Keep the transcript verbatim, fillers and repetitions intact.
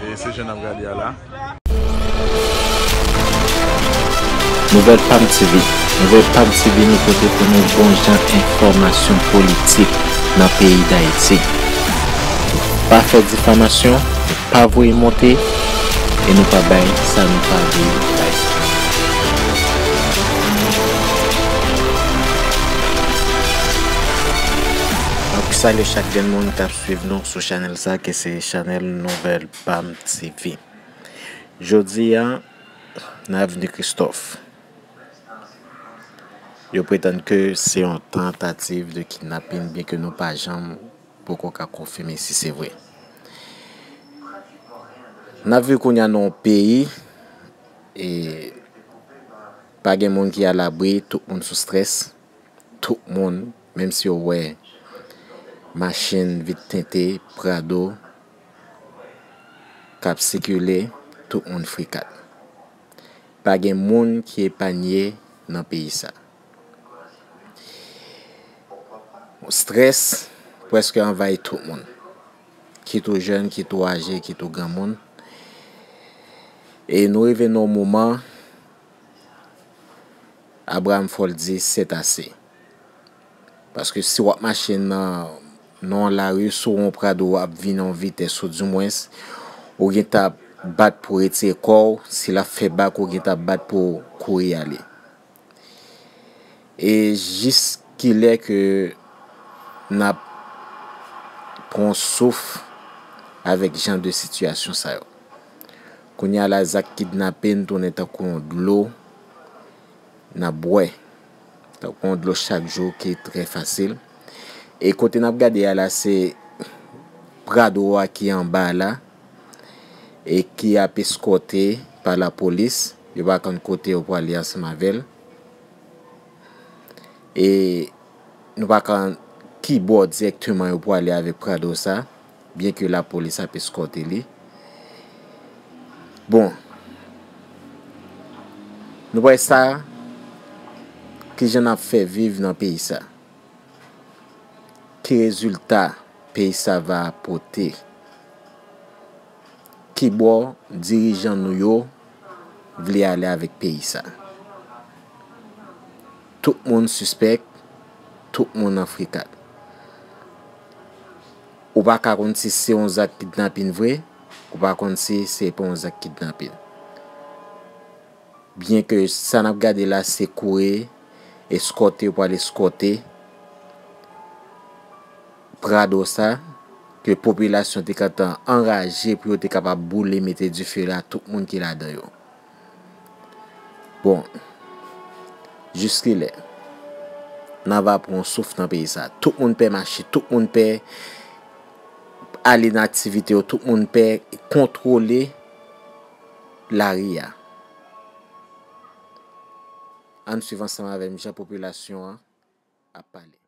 E se jan n ap gade a la. Nouvèl Pam T V. Nouvèl Pam T V, nou pote pou nou bon jan enfòmasyon politik nan peyi Dayiti. Nou pa fè difamasyon, nou pa voye monte, e nou pa bay sa nou pa vle bay. Donk, salye chak grenn moun k ap swiv nou sou chanèl sa, ki se chanèl Nouvèl Pam T V. Jodi a, nan avni Kristòf, yo pretann ke se yon tantativ de kidnapin, byenke nou pa janm poko ka konfime si se vre. N ap viv kounye a nan yon peyi, e pa gen moun ki alabri, tout moun sou strès, tout moun, menm si w wè machin vit tente, Prado, k ap sikile, tout moun frikat. Pa gen moun ki epanye nan peyi sa. Strès prèske anvayi tout moun. Kit ou jèn, kit ou aje, kit ou granmoun. E nou rive nan yon moman, Abraham Fol di, c'est assez. Paske si w ap mache nan, nan yon lari, si w yon Prado, w ap vin nan yon vitès, ou dimwens, ou gentan ap bat pou retire kò w, si l ap fè bak, ou gentan ap bat pou w kouri ale. E jis kilè ke n ap pran souf avèk jan de sitiyasyon sa yo? Kounye a la, zak kidnapin tounen tankou yon dlo n ap bwè. Tankou yon dlo chak jou ki trè fasil. E kote n ap gade a la, se Prado a ki anba la e ki ap eskòte pa lapolis. Yo pa konn kote yo prale ansanm avè l. E nou pa konn ki bò dirèkteman yo prale avèk Prado sa, byenke lapolis ap eskòte li. Bon, nou wè sa, kijan n ap fè viv nan peyi sa? Ki rezilta peyi sa va pote? Ki bò dirijan nou yo vle ale avèk peyi sa? Tout moun sispèk, tout moun an frikat. Ou pa ka konn si se yon zak kidnapin vre, ou pa konn si se pa yon zak kidnapin. Byenke sa n ap gade la, se kouri, eskòte, yo pral eskòte Prado sa, ke popilasyon te gentan anraje pou yo te kapab boule, mete dife la, tout moun ki ladan yo. Bon, jiskilè n ava pran yon souf nan peyi sa? Tout moun pè mache, tout moun pè ale nan aktivite yo, tout moun pè kontwole lari a. Ann swiv ansanm avè m jan popilasyon an ap pale.